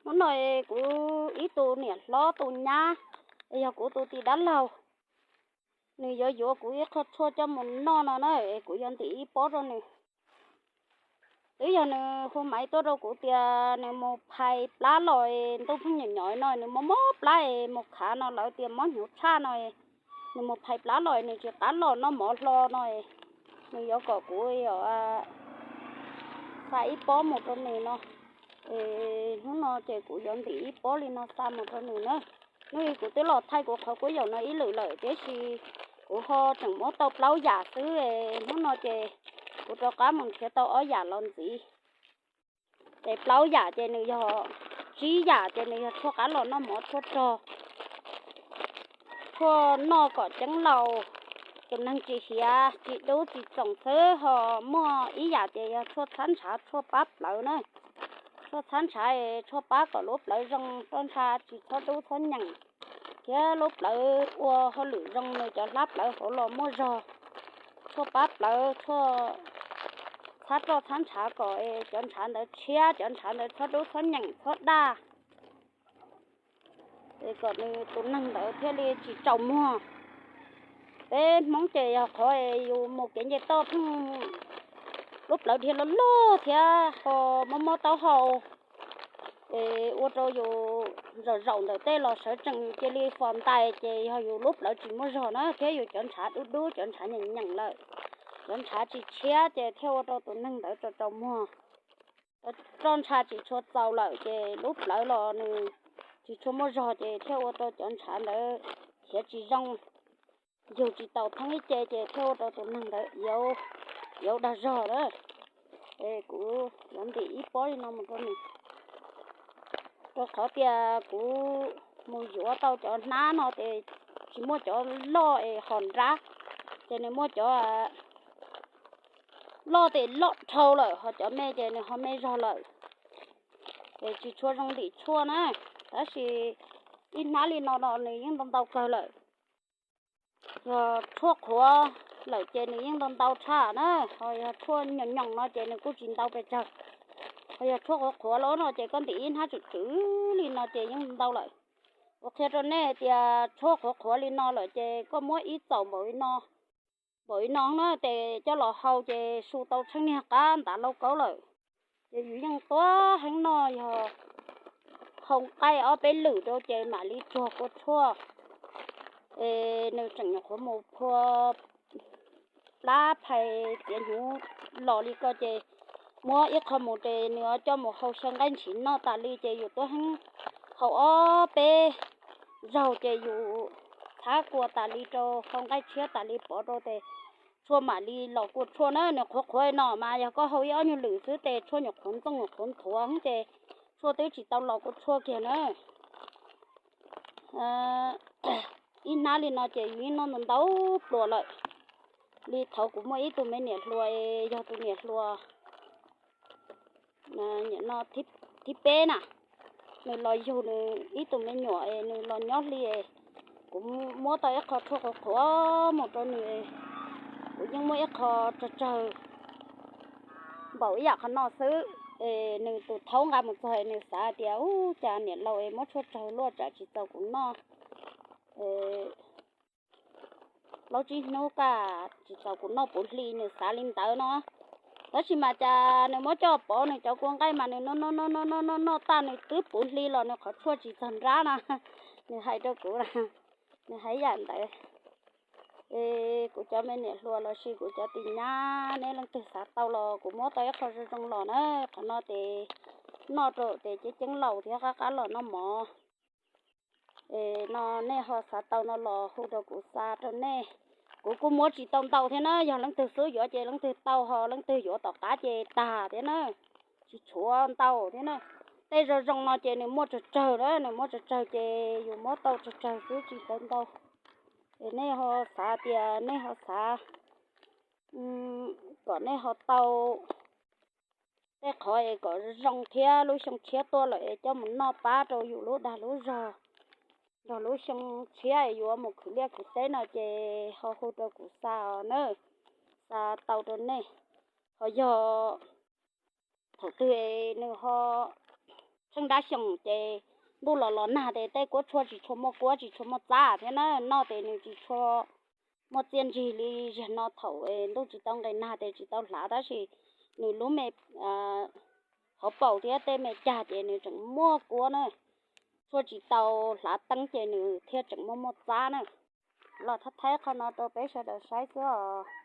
Hnub no kuv ib tus niam hlob tus nyab, yog kuv tus tij dab laug, nws yuav yuav kuv ib qho tshuaj coj mus noj no na, es kuv yuav ntim ib pob rau nws. Twb yog nws hu maiv tuaj rau kuv tias nws mus phais plab los, ntuj pheej nyuam nyom no nws mob mob plab es mus khav no lawv tias mob hnyuv tshaj no, nws mus phais plab los nws tsis qab los noj mov hlo no, nws yuav kom kuv xa ib pob mus rau nws no. Es hnub no ces kuv yuav ntim ib pob li no xa mus rau nws na. Hnub i kuv twb los thaij kuv qhov kuab yaum no ib lwm lawm tiam sis kuv ho tseem muab tau plaub yam xwb. Hnub no ces kuv rov qab mus nrhiav tau ob yam los ntxiv. Ces plaub yam ces nws yog, tsib yam ces nws yog tshuaj qab los noj mov, tshuaj rog, tshuaj noj kom ceeb laus, tus neeg tsis hiav tsis dub tsis txoom xwb. Ho muaj ib yam ces yog tshuaj txhab ntshav, tshuaj pab plawv na. Tshuaj txhab ntshav, tshuaj pab kom lub plawv zoo, roj ntsha tsis txhob dub txhob nyeem, thiab lub plawv ua hauj lwm zoo, nws cov hlab plawv hauv los muaj zog. Tshuaj pab plawv, tshuaj txhab roj txhab ntshav kom cov ntshav ntawd tshiab, cov ntshav ntawd txhob dub txhob nyeem txhob daj, es kom nws tus neeg ntawd thiaj li tsis tsaus muag. Peb Hmoob ces yog qhov yus mus kev nce toj pheej lub plawv dhia loj loj thiab ho mob mob taub hau, es ua rau yus zaum zaum ntawm tej los sawv tsees cia li fos ntais, ces yog yus lub plawv tsis muaj zog na thiab yus cov ntshav dub dub, cov ntshav nyeem nyeem lawm, cov ntshav tsis tshiab ces thiaj ua rau tus neeg ntawd tsaus tsaus muag. Roj ntsha tsis tshua txaus lawm ces lub plawv los nws tsis tshua muaj zog ces thiaj ua rau cov ntshav ntawd khiav tsis zoo, yug tsis taus thoob ib ce ces thiaj ua rau tus neeg ntawd yuav dag zog na. Es kuv yuav ntim ib pob li no mus rau nws, rau qhov tias kuv mus yuav tau cov hnab no ces tsis muaj cov loj es hom nrab, ces nws muaj cov loj ces loj dhau lawm, ho cov me ces nws ho me zog lawm, ces tsis tshua zoo ntim tshuaj na. Tab sis ib hnab li no no nws yeej ntau ntau kawg lawm. Yog tshuaj qhuav lawm ces nws yeej ntau ntau tshaj na, ho yog tshuaj nyoos nyoos no ces nws kuj tsis ntau pes tsawg. Ho yog tshuaj qhuav qhuav los no ces koj ntim ib hnab tswm tswm li no ces yeej ntau lawm. Kuv qhia rau nej tias tshuaj qhuav qhuav li no lawm ces koj muab ib txaum npaum li no, npaum li no na ces coj los hau ces su tau tsheej niag qab ntav lauj kaub lawm. Ces yus yeej tuab heev no, yog hau nqaij ob peb lwm rau ces mam li tsuag kua tshuaj. Es nws tseem nyuam qhuav mus phua plab phais txiav hnyuv los li ko ces muab ib qho mus ces nws coj mus hau xyaw nqaij ntshiv noj tas li ces yus tuab heev, hau ob peb zaug ces yus txhab kua tas li rau, hau nqaij tshiab tas li pov rau ces tshuaj mam li los kua tshuaj na. Nws qhuav qhuav no mas yog koj hau ib ob nyuag lwm xwb ces tshuaj nyuam qhuav ntxooj nyuam qhuav nthuav ces tshuaj twb tsis tau los kua tshuaj kiag na. Ib hnab li no ces yus yeej noj ntau ntau pluas lawm. Li thaud kuv muaj ib tug me niam hluas, yog tus niam hluas no thib peb na, nws los yug nws ib tug me nyuam es nws los nyob hli, kuv muab tau ib qho tshuaj qhuav qhuav mus rau nws, kuv yeej muab ib qho tsawg tsawg npaum ib yam qhov no xwb. Es nws tus thaub nqa mus txog nws xav tias, ub, cas niam laus es muab tshuaj tsawg luaj tsam tsis txaus kuv noj, plaub tsib hnub kaj tsis txaus kuv noj puv hli, nws xav li ntawd no. Tab sis mas cas nws muab coj pov nws cov kua nqaij mas nws noj noj noj noj noj noj tag nws twb puv hli los nws qhov tshuaj tsis txog nrab na. Nws hais rau kuv, nws hais yam ntawd. Es kuv cov me niam hluas los sis kuv cov tij nyab, neb leej twg xav tau los kuv muab tau ib qho zoo zoo los na. Qhov no ces noj rau ces ceeb ceeb laus thiab qab qab los noj mov. Es no nej ho xav tau no los hu rau kuv xa rau nej. Kuv kuj muab tsis tau ntau thiab na, yog leej twg xub yuav ces leej twg tau, ho leej twg yuav tom qab ces tag thiab na, tsis tshuav ntau thiab na. Tej zoo zoo no ces nws muaj tsawg tsawg na, nws muaj tsawg tsawg ces yus muab tau tsawg tsawg xwb tsis tau ntau. Es nej ho xav tias nej ho xav kom nej ho tau tej qhov es kom zoo thiab lub xyoo tshiab tuaj lawm es coj mus noj pab rau yus lub dag lub zog nrog lub xyoo tshiab es yuav mus khwv liaj khwv teb no ces ho hu rau kuv xa os na, xa tau rau nej. Ho yog thaum twg nws ho tsheej dab xyoos ces ntuj los los nag ces tej kuab tshua tsis tshua muaj kuab tsis tshua muaj txab thiab na, noj ces nws tsis tshua muaj txiaj ntsig li ziag no thaum ntuj tsis tau nqis nag ces tsis tau hlav tab sis nws lub me hauv paus thiab tej me cag ces nws tseem muaj kuab na, tshua tsis tau hlav teeb ces nws thiaj tseem muaj muaj txab na. Los thaij thaij qhov no rau peb sawv daws saib xwb os.